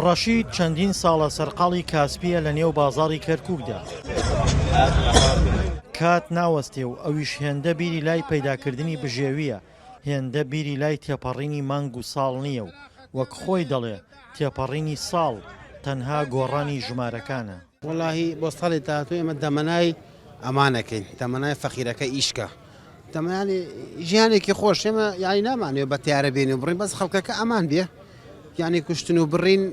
ڕەشید چەندین ساڵە سەرقاڵی کاسپییە لە نێو بازاڕی کەرکووکدا. کات ناوەستێ و ئەویش هێندە بیری لای پەیداکردنی بژێوییە، هێندە بیری لای تێپەڕینی مانگ و ساڵ نییە و وەک خۆی دەڵێ تێپەڕینی ساڵ تەنها گۆڕانی ژمارەکانە. وەڵاهی بۆ ساڵی داهاتوو ئێمە دەمەنای ئەمانەکەین تەمەنای فەقیرەکە ئیشکە تەمەنی ژیانێکی خۆش ئێمە یانی نامانەوێ بە تیارە بێنی و بڕین بەس خەڵکەکە ئەمان بێ یانی کوشتن و بڕین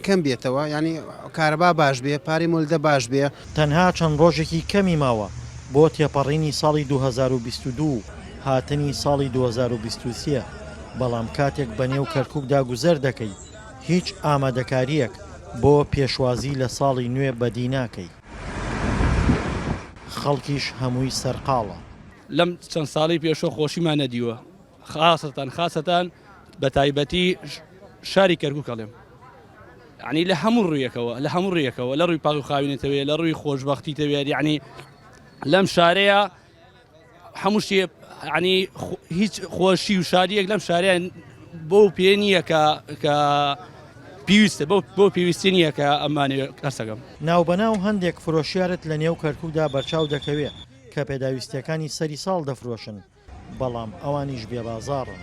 کەم بێتەوە ینی کارەبا باش بێ پارەی مۆلدە باش بێ. تەنها چەند ڕۆژێکی کەمی ماوە بۆ تێپەڕینی ساڵی 2022 و هاتنی ساڵی 2023، بەڵام کاتێک بەنێو کەرکوکدا گوزەر دەکەی هیچ ئامادەکارییەک بۆ پێشوازی لە ساڵی نوێ بەدی ناکەی. خەڵکیش هەمووی سەرقاڵە. لەم چەند ساڵەی پێشوو خۆشیمان نەدیوە خاسەتەن خاسەتەن بە تایبەتی شاری کەرکوک ئەڵێم یعنی لە هەموو ڕوویەکەوە لە هەموو ڕوویەکەوە لە ڕووی پاک و خاوینەتەوەیە لە ڕووی خۆشببختی تەوێت یعنی لەم شارەیە هەموو شتێ ینی هیچ خۆشی و شادیەک لەم شارەیە بۆ پێ نییە کە کە پێویستە بۆ بۆ پێویستی نییە کە ئەمانێ هەستەکەم. ناوبەناو هەندێک فرۆشیارت لە نێو کەرکوکدا بەرچاو دەکەوێ کە پێداویستیەکانی سەری ساڵ دەفرۆشن، بەڵام ئەوانیش بێ بازاڕن.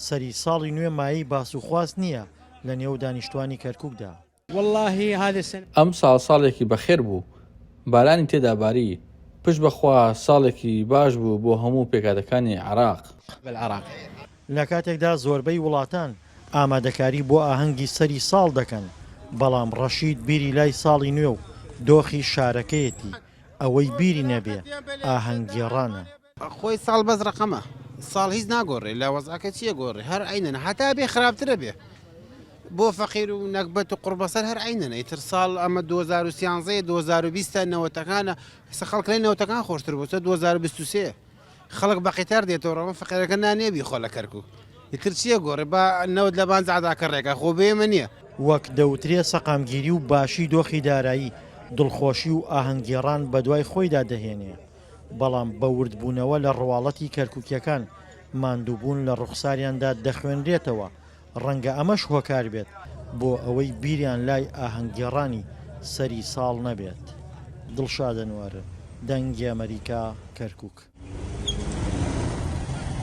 سەری ساڵی نوێ مایەی باس و خواست نییە لە نێو دانیشتوانی کەرکوکدا. ئەمساڵ ساڵێکی بەخێر بوو، بارانی تێدا باری، پشت بە خوا ساڵێکی باش بوو بۆ هەموو پێکهاتەکانی عێراق. لە کاتێکدا زۆربەی وڵاتان ئامادەکاری بۆ ئاهەنگی سەری ساڵ دەکەن، بەڵام ڕەشید بیری لای ساڵی نوێ و دۆخی شارەکەیەتی، ئەوەی بیری نەبێ ئاهەنگگێڕانە. خۆی ساڵ بەس ڕەقەمە ساڵ هیچ ناگۆڕێ لە وەزعەکە چیە گۆڕێ هەر عینەن هەتا بێ خراپترە بێ بۆ فەقیر و نەگبەت و قوڕبەسەر هەر عینەن ئیتر ساڵ ئەمە 2013 2020 نەوەتەکانە ئێستا خەڵک لەی نەوەتەکان خۆشتر بوو چە 2023 خەڵک بە قیتار دێتەوە ڕەوە فەقیرەکە نانێ بیخۆ لە کەرکوک ئیتر چیە گۆڕێ با نەوت لە بان جاداکە ڕێکا خۆ بێ ئێمە نییە. وەک دەوترێ سەقامگیری و باشی دۆخی دارایی، دڵخۆشی و ئاهەنگگێڕان بەدوای خۆیدا دەهێنێ. بەڵام بە وردبوونەوە لە ڕواڵەتی کەرکوکییەکان، ماندووبوون لە ڕوخساریاندا دەخوێنرێتەوە، ڕەنگە ئەمەش هۆکار بێت بۆ ئەوەی بیریان لای ئاهەنگگێڕانی سەری ساڵ نەبێت. دڵشاد ئەنوەر، دەنگی ئەمەریکا، کەرکوک.